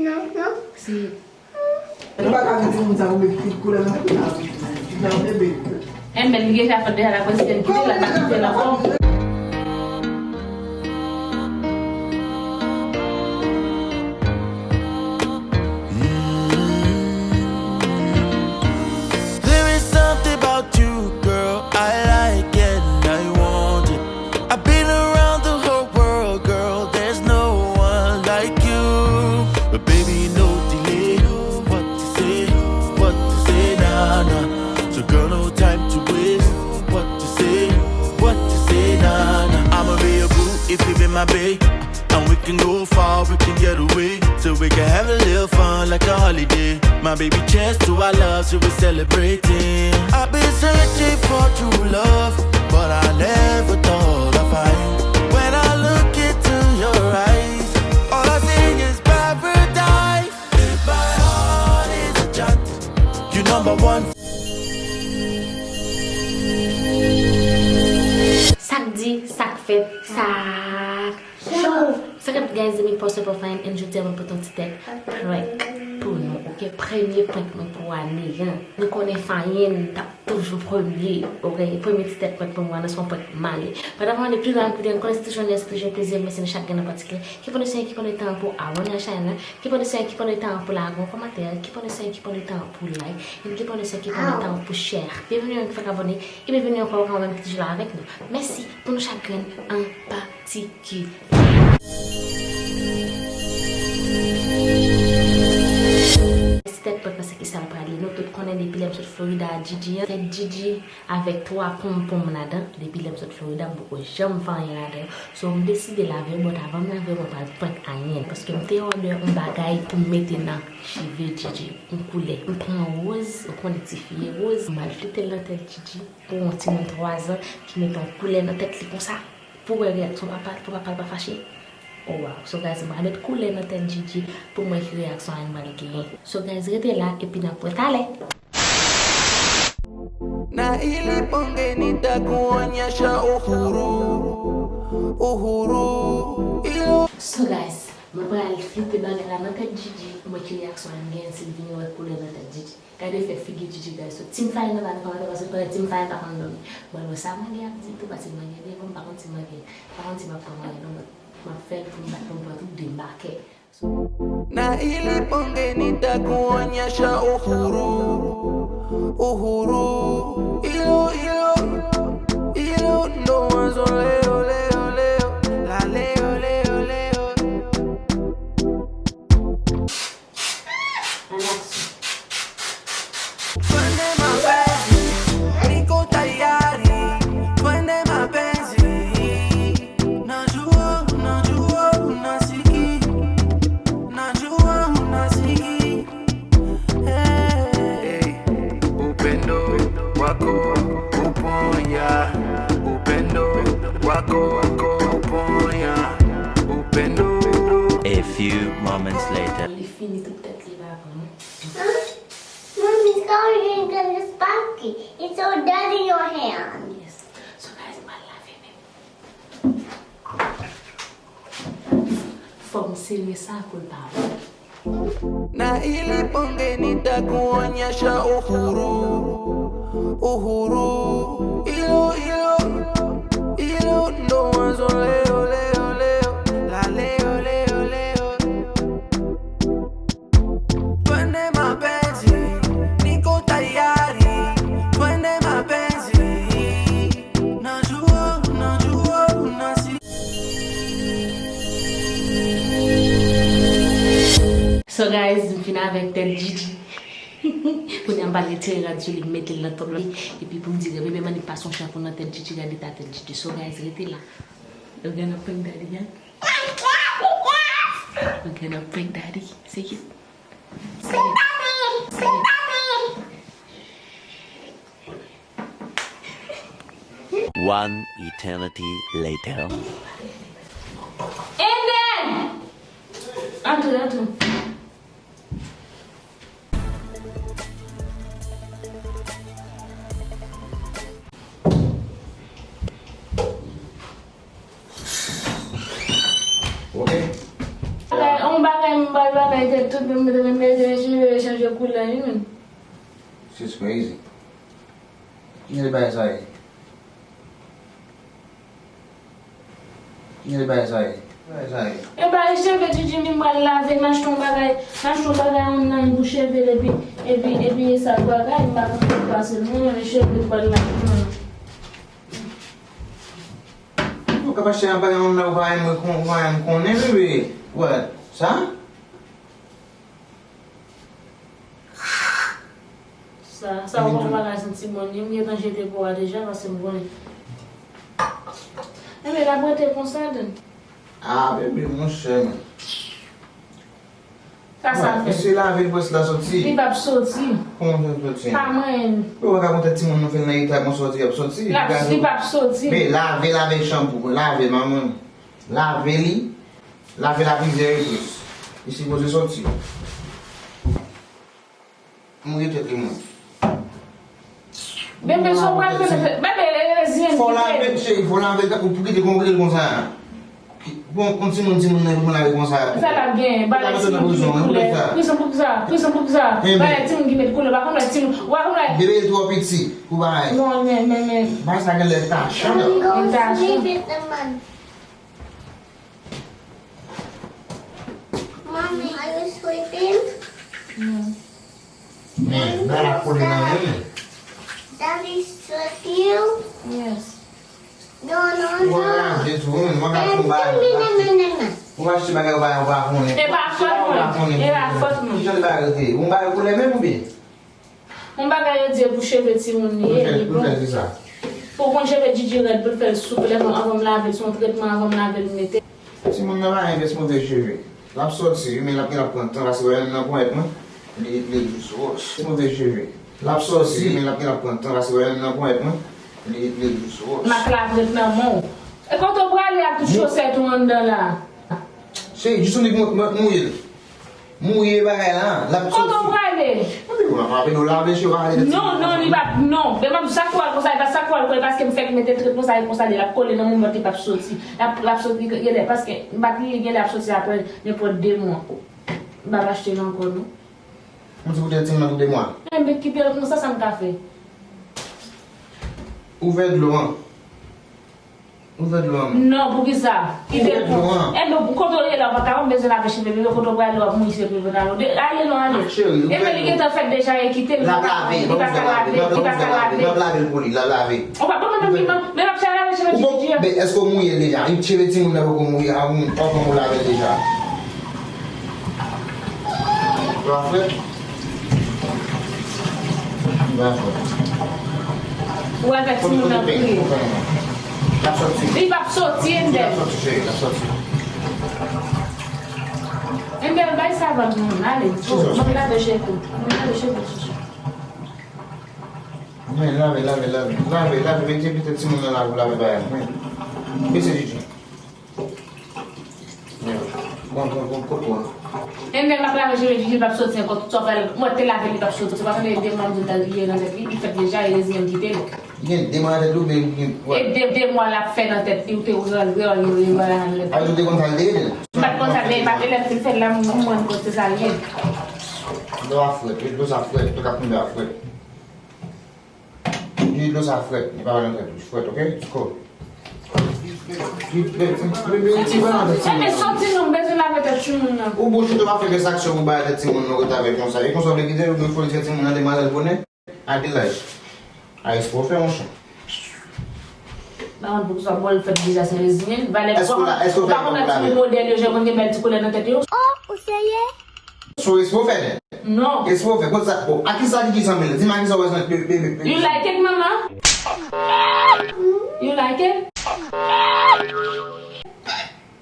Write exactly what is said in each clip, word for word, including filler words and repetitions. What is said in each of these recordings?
Si. Nou pa ka gen timoun sa pou met tout koulè nan figi a. Nan bebe. Enben, li deja fè deja la, prensip, kite la, pa kite la ankò. There is something about you, girl, I like and I want it. I've been around the whole world, girl, there's no one like you. But baby, no delay. What to say, what to say, nah, nah. So girl, no time to waste. What to say, what to say, nah, nah. I'ma be your boo if you be my babe. And we can go far, we can get away. So we can have a little fun like a holiday. My baby, cheers to our love, so we're celebrating. I've been searching for true love, but I never thought I'd find you. When I look into your eyes, all I see is paradise. If my heart is a child, you number one. Sa k di, sa k fèt, sa k cho. Sa k ap, guys, zanmi, post up of fine, and jodi a mwen pote yon ti tèt prank pou nou, ok? Premye prank mwen pou ane an. Nou konnen Fine t ap toujou premye, ok? Premye ti tèt prank pou mwen, nan se yon prank male. Pandan mwen ale pi lwen, koute, nou konnen se toujou, se toujou plezi, mèsi nou chak gen nan patikilye. Ki pwennde swen, ki pwennde tan pou abòne a chanèl la. Ki pwennde swen, ki pwennde tan pou lage yon kòmantè. Ki pwennde swen, ki pwennde tan pou like. And ki pwennde swen, ki pwennde tan pou share. Byenveni yon ki fèk abòne. E byenveni ankò, ou menm ki toujou la avèk nou. Mèsi pou nou chak grenn an patikilye. Ti tèt prank nan se ki sa l prale. Nou tout konnen depi lè m sot Florida a Gigi an. Tèt Gigi avèk twa ponponm ladan. Depi lè m sot Florida, m poko janm fè anyen ladan. So, m deside lave, but avan m lave, mwen pral prank Ayèn. Paske m te order yon bagay pou m mete nan cheve Gigi. Yon koulè. M pran woz, ou konnen tifi ye woz. M al flite l nan tèt Gigi. Pou yon timoun twa zan ki mete yon koulè nan tèt li konsa. Pou wè reyaksyon papa l, pou papa l pa fache. Oh wow. So guys, m pral met koulè nan tèt Gigi pou m wè ki reyaksyon Ayèn pral genyen. So guys, rete la epi n ap wè talè. Na ilipongeni takuonyesha uhuru, uhuru, ilo. So guys, mwen pral flite bagay la nan tèt Gigi, mwen ki reyaksyon Ayèn genyen si l vini wè koulè nan tèt Gigi. Gade fè figi Gigi, guys. So, Team Fine nan pa nan kòmantè, paske konnen Team Fine pa konn dòmi. Bon, bon, sa mwen gen ap di tou, paske mwen gen devan, m pa konn si mwen gen, pa konn si m ap pran mwen gen, non, but m ap fè l pou m bat pou m pran tout de m pa kè. So, Na ilipongeni takuonyesha uhuru, uhuru, ilo, ilo, ilo, ndo wanzo leo, leo, leo, la leo, leo, leo. Twende mapenzi, niko tayari. Twende mapenzi, najua, najua unasiki, najua unasiki. Hey. Hey, upendo wako uponya, upendo wako uponya, upendo. A few moments later. Li fini tout tèt li pa pran. Huh? Mommy, it's already in this basket. It's all dead in your hand. Yes. So guys, m al lave men. Fò m sere sa pou l pa wè. Na ilipongeni takuonyesha uhuru, uhuru, ilo, ilo, ilo, ndo wanzo leo, leo, leo, la leo, leo, leo. Twende mapenzi, niko tayari. Twende mapenzi, najua, najua unasi. So guys, m fin avèk tèt Gigi. Kounye a m pral retire rad sou li, m mete l nan tòl li. Epi pou m di, bebe, m annik pase yon chanpou nan tèt Gigi, gade ta tèt Gigi. So guys, rete la. We're gonna prank daddy, yeah? We're gonna prank daddy. Say it. Say it. Say it. One eternity later. Eden! Antre, antre. Ok. Yon bagay m bay bagay te Tout moun mete, mete cheve chanje koulè, wi, menm. She's crazy. Ki jan de bagay sa ye? Ki jan de bagay sa ye? Bagay sa ye? E bagay cheve Djidji, m pral lave, m achte yon bagay, m achte yon bagay annanm pou cheve l, epi, epi, epi e sa bagay, m pa konn ki pase l, mwen menm cheve m pral lave, mwen. Ou ka pa chè an bagay moun nan ou pa renmen kon-, ou pa renmen konnen, bebe. What? Sa? Sa, sa ou konn bagay santi bon, li m gentan jete po a deja, paske m konnen. Enben, l ap rete konsa, dan. Ah, bebe, monchè, men. Sa, sa fè. Mesye lave l, pwès la soti. Li p ap soti. Kòman l soti? Pa manyen l. Ou pa ka konn timoun nan fè l nan eta konsa, li ap soti. Li p ap soti. Men lave, lave chanpou, lave, manman. Lave li. Lave l a plizyè repris. Li sipoze soti. Mouye tèt li, mwen. Bebe, sa w pral fè, bebe, e, e, zen. Fò lave l, cheri, fò lave l, tankou pou kite konn rele konsa. Bon, yon timoun, timoun nan, pou lave konsa. Sa l ap gen, bagay timoun ki met koulè. Prizon pou kisa? Prizon pou kisa? Bagay timoun ki met koulè, pa konn wè timoun, w pa konn wè. Bebe l twò piti pou bagay. Non, men, men, men. Bagay sa genlè tachan. Li tachan. Mommy, are you sleeping? Yeah. Men, bagay la kole nan men. Daddy sleep you? Yes. No, no, no. Ou pa achte tou, ou pa ka fè bagay. Ou pa achte bagay, ou pa, ou pa konnen. E pa fòt mwen. E pa fòt mwen. Ki jan de bagay yo te ye? Ou bagay kole menm oubyen? Yon bagay yo di e pou cheve timoun li ye, li bon. Pou l fè kisa? Pou konn cheve Djidji rèd, pou l fè l souple, anvan m lave l, se yon tretman anvan m lave l m mete. Timoun nan pa renmen move cheve. L ap soti, wi, men l ap, l ap pran tan, paske wè nan ponyèt mwen, li, li jis wòch. Move cheve. L ap soti, wi, men l ap, l ap pran tan, paske wè nan ponyèt mwen, li, li jis wòch. M ap lave l nan men w. E kote w prale ak tout chosèt ou anndan la? Cheri, jis yon nèg mwen, mwen mouye l. Mouye bagay la, l ap soti. Kote w prale? Mwen di w, mwen pa vin nou lave cheve ale de timoun. Non, non, li p ap, non. Men m ap di sa k fè w al konsa, e pa sa k fè w al kole, paske m fèk mete tretman sa, e konsa li, l ap kole nan moman li p ap soti. L ap, l ap soti, genlè, paske m pa t li, genlè ap soti apre nenpòt de mwa. M p ap achte l ankò, non. Mwen di pou tèt timoun nan pou de mwa. Enben, kite l konsa, sa m ka fè? Ouvè dlo an. Ouvè dlo an. Non, poukisa? Kite l pou. Enben, kote w ye la, w pa ka, w bezwen lave cheve bebe, kote w prale, w ap mouye cheve bebe nan. Ale non, ale. Enben, li gentan fèt deja, e kite l. L ap lave, li pa ka lave, li pa ka lave. L ap lave l pou li, l ap lave. Ou pa, bon, men, men, men, men, l ap fè lave cheve Djidji a. Men èske w mouye l deja? Cheve timoun nan poko mouye, a, ou, ou, ou lave l deja. Ou pa frèt? Ou pa frèt. Ou wè fè timoun nan kriye. L ap soti. Li p ap soti, Endèl. Li p ap soti, cheri, l ap soti. Endèl, bay savann moun, ale. Bon, mwen lave cheve. Mwen lave cheve, cheve. Men lave, lave, lave. Lave, lave, mete, mete timoun nan la pou lave bagay. Men. Bese Djidji. Bon, bon, bon, bon, bon. Enben, m ap lave cheve Djidji, li p ap soti ankò. Tout sa w fè, mwen te lave, li p ap soti. Ou pa tande de mwa m di l ye nan tèt li, li fèt deja, e rezime m kite l. Li gen de mwa nan tèt li, oubyen li gen, e de, de mwa l ap fè nan tèt li, ou te rantre, rantre, rantre nan tèt li. A, ou te konn sa l te ye? M pa t konn sa l te ye, pa te lè m fin fè l la, m, m rann kont se sa l ye. Dlo a frèt, wi, dlo sa frèt, dlo k ap tonbe a frèt. Di dlo sa frèt, li pa pral nan tèt ou, frèt, oke? It's cold. Li, li, li, li, li ti pral nan tèt timoun nan. Enben, soti non, m bezwen lave tèt timoun nan. Ou bouch ou tou pa fè vèsaksyon pou bay tèt timoun nan rete avèk konsa. E konsa w vle kite l, ou fò l fè timoun nan demwazèl bonè? A ki laj? A, espre w fè yon chan. M pa konn poukisa bòl fèt deja se reziyen l. Valè, ou pa konn, ou pa konn wè timoun modèl yo, jan konn gen bèl ti koulè nan tèt yo. Oh, ou serye? So, espre w fè, non? Non. Espre w fè, kote sa, bon, a ki sa ki, ki sanble? Di m a ki sa w wè sanble, bebe, bebe. You like it, mama? You like it?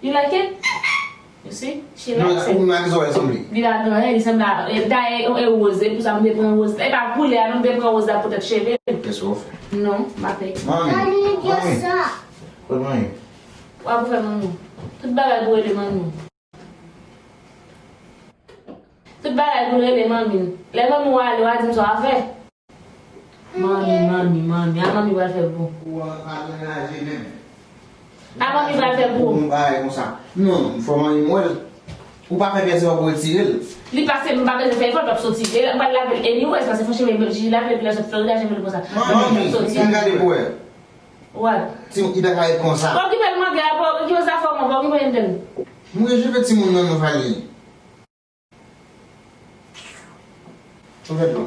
You like it? You see? She likes it. Non, ou menm a ki sa w wè sanble? Li pa gen anyen, li sanble a, e, dayè, e, e woz, e pou sa m te pran woz. E pa koulè a, non, m te pran woz la poutèt cheve l. Espre w fè? Non, m pa fè. Manmi, manmi. Kote manmi? W ap fè manmi w. Tout bagay pou rele manmi w. Tout bagay pou l rele manmi l. Lè manmi w ale, w a di m sa w a fè. Manmi, manmi, manmi. A manmi pral fè pou ou. Ou an, pa anraje menm. A manmi pral fè pou ou. Yon bagay konsa. Non, fò manmi m wè l. Ou pa fè pyès efò pou retire l. Li pase, m pa bezwen fè efò, l p ap soti. E m pral lave l anyways, paske fò cheve Jiji lave l, epi lè sot Florida, cheve l konsa. Manmi, vin gade pou wè. What? Ti, li ta ka ret konsa. Pa okipe l, mande a, pa okipe sa fò mwen, pa okipe l. Mwen, je veux timoun nan, non, Fally. Ou fè dlo.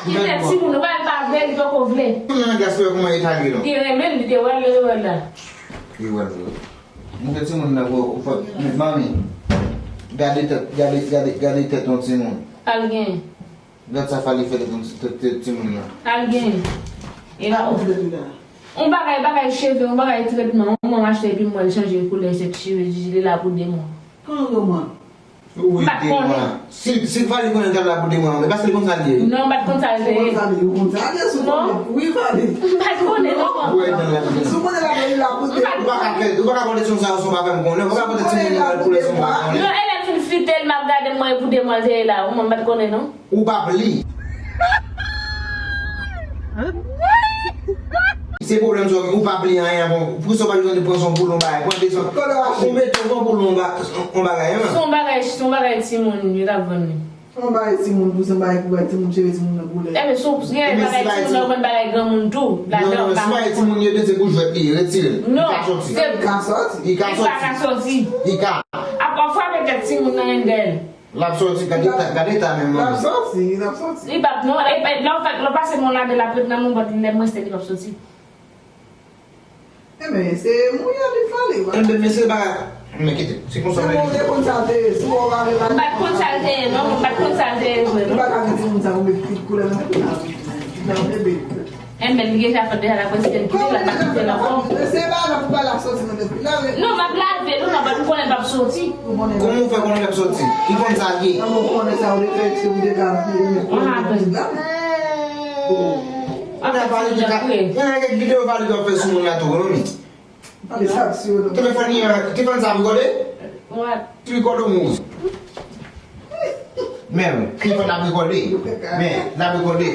Kite timoun, ou pa, l pa vle, li poko vle. Timoun nan gaspiyay kòman li ta vle non. Li renmen l, li te wè l, li wè l la. Li wè l vre. Mwen fè timoun nan, ou fè, manmi. Gade tèt, gade, gade, gade tèt yon timoun. Al gen. Gad sa Fally fè tèt, tèt, tèt timoun nan. Al gen. E la ou. On bagay, bagay cheve, on bagay tretman, on mwen achte epi m wè l chanje koulè, se cheve Jiji, li la pou de mwa. Kòman de mwa? Wi, de mwa. Si, si Fally konnen l t ap la pou de mwa, men paske li konn sa l ye. Non, m pa t konn sa l te ye. Ou konn sa l ye, ou konn sa l ye, sou konnen. Wi, Fally. M pa t konnen non. Ou wè dan l la. Sou konnen la, li la pou de mwa. Ou pa ka fè, ou pa ka pòte timoun sa yo san w pa fè m konnen. Ou pa ka pòte timoun nan pou lè san w pa konnen. Non, e lè m fin flite l, m ap gade m wè pou de mwa l te ye la. Ou mwen m pa t konnen non. Ou p ap li. Se pwoblèm sa w gen, ou p ap li anyen ankò. Poukisa w pa t janm pran sa yon boulon bagay, pran de san. Ou mete yon boulon ba-, yon bagay, an. Se yon bagay, se yon bagay timoun, yo t ap vann li. Se yon bagay timoun, pou se yon bagay pou bay timoun, cheve timoun nan koulè. Ebyen, si w gen bagay timoun nan, ou konn bagay granmoun tou, ladan. Non, non, non, si w bagay timoun, yo te di pou jwèt li, retire l. Li ka soti. Li ka soti. Li pa ka soti. Li ka. Ap, ap frape tèt timoun nan endèl. L ap soti, gade eta, gade eta menm manmi. L ap soti, l ap soti. Li p ap non, e, e, lè w fè, lè w pase men w ladan l ap ret nan men w, but lè m rense li p ap soti. Enben, se mouye li fè li, wi. Enben, men se bagay, men kite, se konsa. Se bon, ou te konn sa l te ye, si w pa vle la. M pa t konn sa l te ye, non, m pa t konn sa l te ye vre, non. Ou pa ka di timoun sa pou met koulè nan tèt la. Nan bebe. Enben, li deja fèt deja, l ap rete l kite l, l ap kite l ankò. Se pa la pou pa la soti nan tèt li. Non, m ap lave l, non, but m konnen l p ap soti. Kòman w fè konnen l p ap soti? Li konn sa l ye. Kòman w konnen sa, ou te fè eksprè pou te ka. What happened? Ou te ka. Gen kèk videyo Fally t ap fè sou moun la tou, non, men. Telefòn li an, telefòn sa ap rekòde? What? Li rekòde w moun. Men, telefòn ap rekòde. Men, l ap rekòde.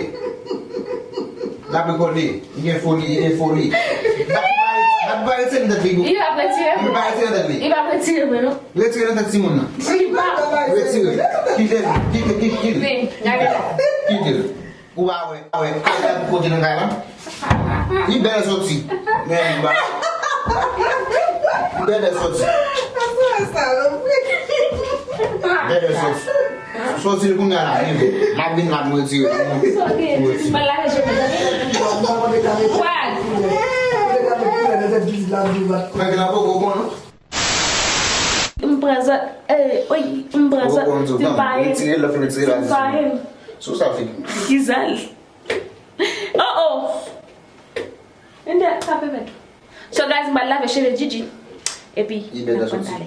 L ap rekòde. Li gen foli, li gen foli. Bat pa retire nan tèt li. Li p ap retire. Li p ap retire nan tèt li. Li p ap retire vre, non. Retire nan tèt timoun nan. Li p ap. Retire. Kite l. Kite, kite, kite l. Men, gade la. Kite l. Ou pa wè, pa wè, kay la pou kote nan kay la. Li bèl sòti. Men, li ba. Li bèl sòti. Bèl sòti. Sòti l kounye a la, men. M ap vin la pou retire. Pou retire. What? Nèg la poko bon, non? M pran zòt, eh, wi, m pran zòt, ti pa ye, ti pa ye. Sou sa figi. Kizal. Oh, oh. Ende sa pèmèt. So, guys, m pral lave cheve Jiji. Epi, n ap konn pale.